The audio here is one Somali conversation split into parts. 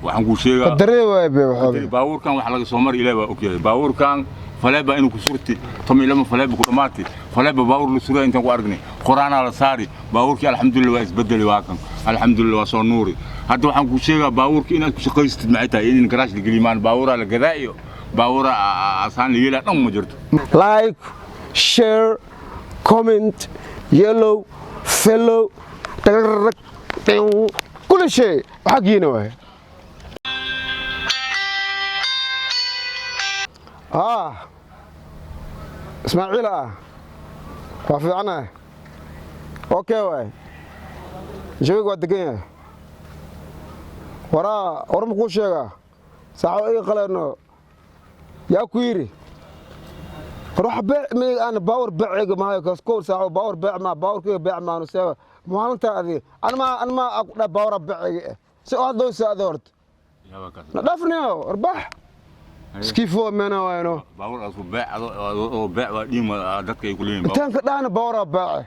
Waxaan kuu sheegaa Qadaree waay be waxooga. Baabuurkan wax laga soo mari Ilaah baa ogyahay. Baabuurkan faleeba inuu ku surti, 12 faleeba ku dhammaatay. Faleeba baabuur la suray intaan ku aragnay, quraanaa la saari baabuurkii. Alxamdulillah, waa isbedeli, waa kan, alxamdulillah, waa soo nuuri. Hadda waxaan kuu sheegaa baabuurkii inaad ku shaqaysatid. Maxay tahay in garaash la geliyo? Maan baabuuraa la gadaa iyo baabuura asaan la yeelaa dhan ma jirto. Like, share, comment, yellow, fellow, kulli shay xaggiina waay. Ah, Ismaaciil, ah, waa fiicanahay. Okay waay, jawiga waa degan yahay. Waraa, war ma kuu sheegaa? Saaxo iga qaleeno yaa ku yidhi ruux beec mi aan baawar beeciga maayo kaskool. Saaxo baawar beec ma baawarkiga beec maanu seeba maalinta adi anma anma aku dha baawara beeciga eh si oo hadda saado horta na dhafniyo warbax skifo mena waayno. Baabuur asku beec oo beec waa dhiima dadka ay ku leeyihiin. Intaan ka dhahna baawara beece.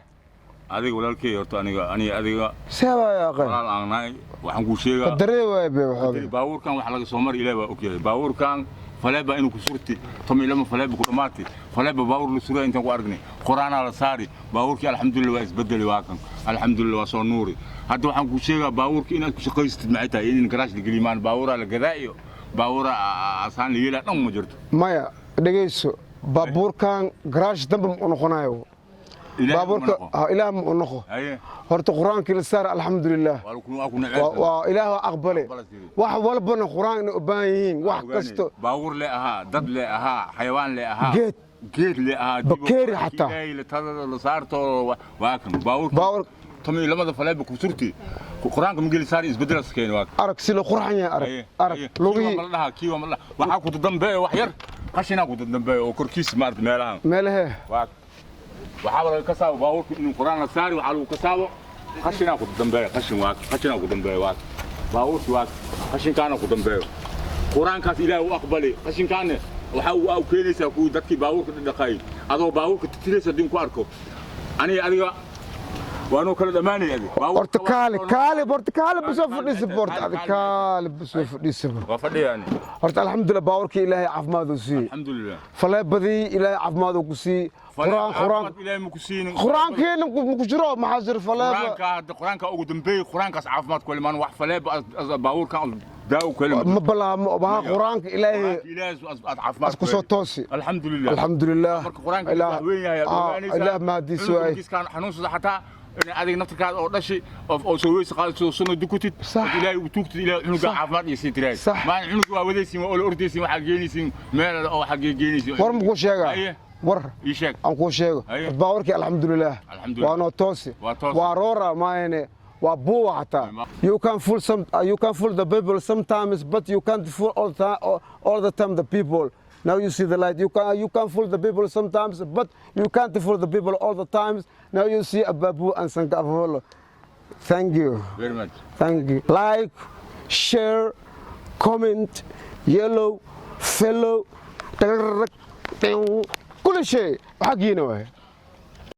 Adiga walaalkey, horta aniga aniga adiga seeba yaa qay. Walaal aan nahay. Waxaan kuu sheegaa Qadaree waay be waxooga. Baabuurkan wax laga soo mari Ilaah baa ogyahay. Baabuurkan faleeba inuu ku surti, 12 faleeba ku dhammaatay. Faleeba baabuur la suray intaan ku aragnay, quraanaa la saari baabuurkii. Alxamdulillah, waa isbedeli, waa kan, alxamdulillah, waa soo nuuri. Hadda waxaan kuu sheegaa baabuurkii inaad ku shaqaysatid. Maxay tahay in garaash la geliyo? Maan baabuuraa la gadaa iyo baabuura asaan la yeelaa dhan ma jirto. Maya, dhegayso, baabuurkan garaash dambe ma u noqonayo. Baabuurka Ilaah ma u noqo. Horta qur-aankii la saara, alxamdulilah, waa Ilaah waa aqbale. Wax walbana qur-aan inay u baahan yihiin, wax kasto. Baabuur le ahaa, dad le ahaa, xayawaan le ahaa. Geed. Geed le ahaa. Bakeeri xataa. Tada la saarto, waa kan baabuur. Baabuur. 12 faleeba ku surti, qur-aanka ma geli saari, isbedelas keeni, waa. Arag si la qurxan yahay, arag, arag lugihii. Ma la dhahaa kiiwa ma la dhahaa? Waxaa ku dambeeyo wax yar, qashinaa ku dambeeyo oo korkiisa maarata meelahan. Meelahee? Waa waxaa laga kasaabo baabuurka inuu qur-aan la saari, waxaa lagu kasaabo qashinaa ku dambeeyo. Qashin waa, qashinaa ku dambeeyo. Waa baabuurki, waa qashinkaana ku dambeeyo. Qur-aankaas Ilaahay u aqbali, qashinkaana waxaa uu keenaysaa kuwii dadkii baabuurka dhaqay. Adoo baabuurka titiraysa haddii ku arko aniga adiga waanoo kala dhammaanaya adiga. Horta kaali, kaali, horta kaali basoo fadhiisa, horta adi kaali basoo fadhiisa. Waa fadhiyaani. Horta alxamdulilah, baabuurkii Ilaahay caafimaad uu siiyey. Alxamdulilah. Faleebadii Ilaahay caafimaad uu ku siiyey. Qur-aan, qur-aan. Ilaahay ma ku siinin. Qur-aankeena maku jiro, maxaa jiro faleeba? Qur-aanka hadda, qur-aanka ugu dambeeyey, qur-aankaas caafimaad ku limaan. Wax faleeba baabuurkan daawo ku helin. Ma balaamo baha qur-aanka Ilaahay. Ilaahay aad caafimaad. Ku soo toosi. Alxamdulilah. Alxamdulilah. Marka qur-aanka wax weyn yahay. Ilaah mahadiis waay. Kiiskaan xanuunsada xataa in adiga naftirkaada oo dhashi oo soo weysi qaadayso, sunna dukutid, Ilaahay u tuugtid, Ilaahay cunuga caafimaad iyo sii tiraay. Maalin cunuga waa wadaysiin, waa ola ordaysiin, waxaa geenaysiin meel oo waxaa geenaysiin. War ma kuu sheegaa? War. Ii sheeg. Aan kuu sheego. Baawarkii alxamdulilah. Alxamdulilah. Waa noo toosi. Waa toosi. Waa roora maayane, waa buuwa xataa. You can fool some, you can fool the people sometimes, but you can't fool all the time, all the time the people. Now you see the light. You can fool the people sometimes, but you can't fool the people all the times. Now you see Ababu and Sankafolo. Thank you. Very much. Thank you. Like, share, comment, yellow, fellow, kulli shay xaggiina waay.